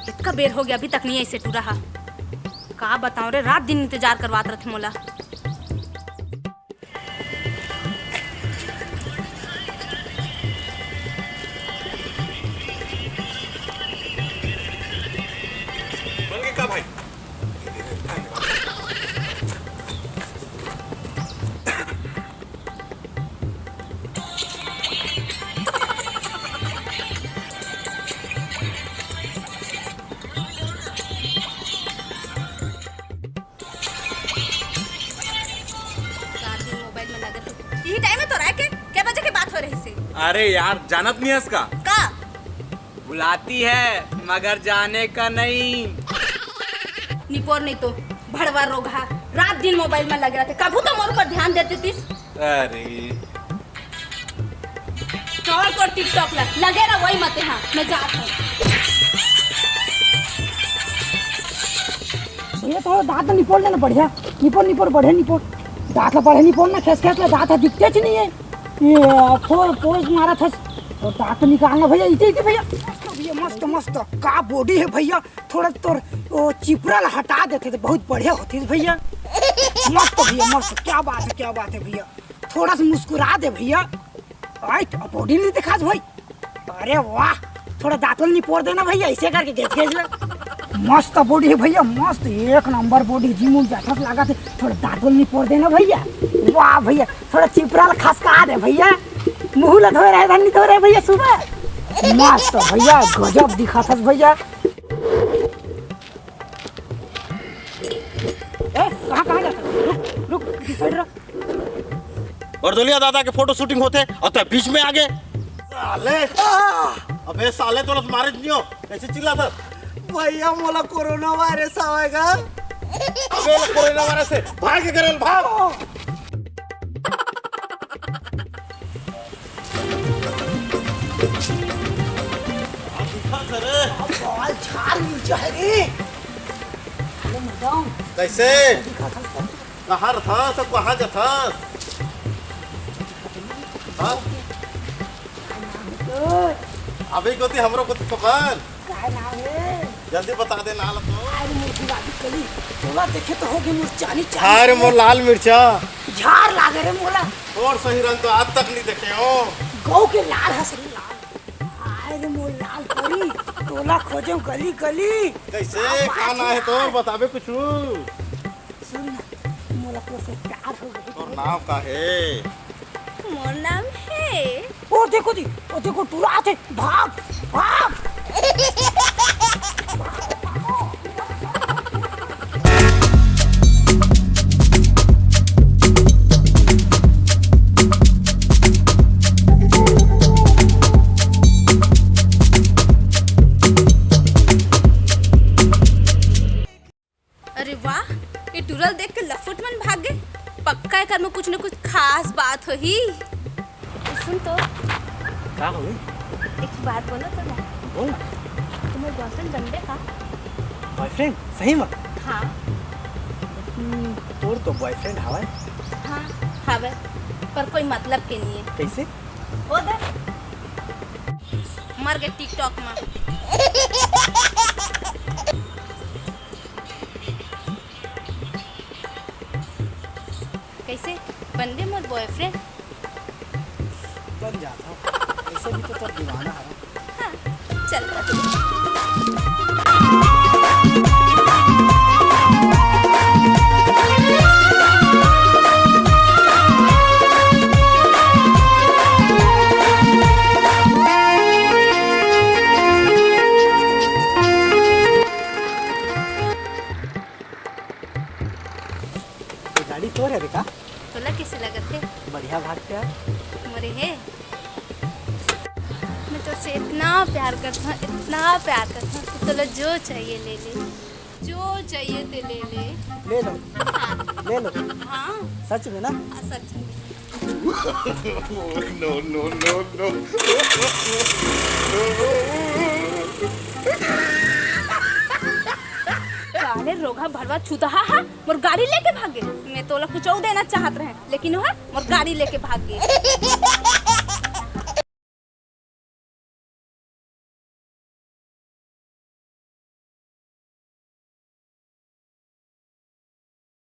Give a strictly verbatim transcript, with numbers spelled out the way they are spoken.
इतका बेर हो गया, अभी तक नहीं ऐसे टूरा हा। का बताऊं रे, रात दिन इंतजार करवात रथे मोला। बन गई का भाई? रात दिन मोबाइल में लगे रहे। यही टाइम है तो रह के, क्या बजे के बात हो रही से? अरे यार, जानत नहीं है इसका? का? बुलाती है, मगर जाने का नहीं। निपोर नहीं तो भड़वा रोगहा, रात दिन मोबाइल में लगे रहते, कभू तो मोर ऊपर ध्यान देते तीस। अरे। छोड़ तो TikTok ला, लगे रह वही मते, हाँ, मैं जात हूँ। ये तो दांत निपोर लेना बढ़िया, निपोर, निपोर, बढ़िया निपोर। दांत ला बढ़िया निपोर ना, खेस खेस ला दांत ह दिखते च नहीं है। ये, आ, फोर, फोर मारा था। और दांत निकालना भैया, इते, इते भैया। मस्त भैया, मस्त, मस्त। का बॉडी है भैया, थोड़ा तोर वो चिपरा ला हटा देते तो बहुत बढ़िया होती भैया। मस्त भैया, मस्त, क्या बात है, क्या बात है भैया। थोड़ा सा मुस्कुरा दे भैया। आइट, बॉडी नहीं दिखा भाई। अरे वाह, थोड़ा दांतों निपोर देना भैया, ऐसे करके घेच घेच ले। मस्त बॉडी है भैया, मस्त, एक नंबर बॉडी, जिम उम जाथस लागत है। थोड़ा दांतों निपोर देना भैया। वाह भैया, थोड़ा चिपरा ला खसका दे भैया, मुंह ला धोए रहे, धन नहीं धोए रहे भैया सुबह। मस्त भैया, गजब दिखाथस भैया। ए, कहाँ, कहाँ जाता है? रुक, रुक, इधर आ। बरदोलिया दादा के फोटो शूटिंग होथे अउ तैं बीच में आ गे। साले, अबे साले, तोला मारे नहीं हो, कैसे चिल्लाथस? भैया, मोला कोरोना वायरस आवेगा। अबे, कोरोना वायरस है, भाग के करल, भाग। अब दिखा सर। अब बाल झाड़ मिर्चा है रे। अरे मैडम। कैसे? दिखा था सब। कहाँ रथस? अब कहाँ जथस? हाँ? अबे गोती हमरो कुछ पकड़। का नाम है? जल्दी बता दे नाम तो। अरे मोर गुलाबी कली, तोला देखे तो होगे मोर चानी चानी। अरे मोर लाल मिर्चा। झार लागे रे मोला। तोर सही रंग तो आज तक नहीं देखे हो। गौ के लाल हस रे लाल। अरे मोर लाल परी, तोला खोजे गली गली। कैसे? का नाम है तोर? बताबे कुछ। सुन ना, मोला तोर से प्यार हो गई। तोर नाम का है? मोर नाम है। ओ देखो जी, ओ देखो टुरा आथे, भाग, भाग। अरे वाह, ये टुरा ल देख के लफुट मन भाग गे। पक्का एकर में कुछ न कुछ खास बात होही। सुन तो। का होही? एक बात बोलो तो ना। बोल ना। तुम्हारे बॉयफ्रेंड बनबे का? बॉयफ्रेंड? सही में? हाँ। हम्म, तोर तो बॉयफ्रेंड हवय। हाँ, हवय, पर कोई मतलब के नहीं है। कैसे? वो देख, मर गए TikTok में। कैसे? बनबे मोर बॉयफ्रेंड? बन जाता हूँ। ऐसे भी तो तब दीवाना है। हाँ, चल। ये गाड़ी तोर हरे का? तोला कैसे लगत है? बढ़िया भागते यार। मोरे है। मैं तोसे इतना प्यार करता हूँ, इतना प्यार करता हूँ कि तोला जो चाहिए ले ले, जो चाहिए ते ले ले। ले लो। हाँ। ले लो। हाँ। सच में ना? हाँ, सच में। No, no, no, no। साले रोगहा भड़वा चुदहा हा, मोर गाड़ी लेके भागे। मैं तोला कुछ और देना चाहत रहे, लेकिन वह मोर गाड़ी लेके भाग गे।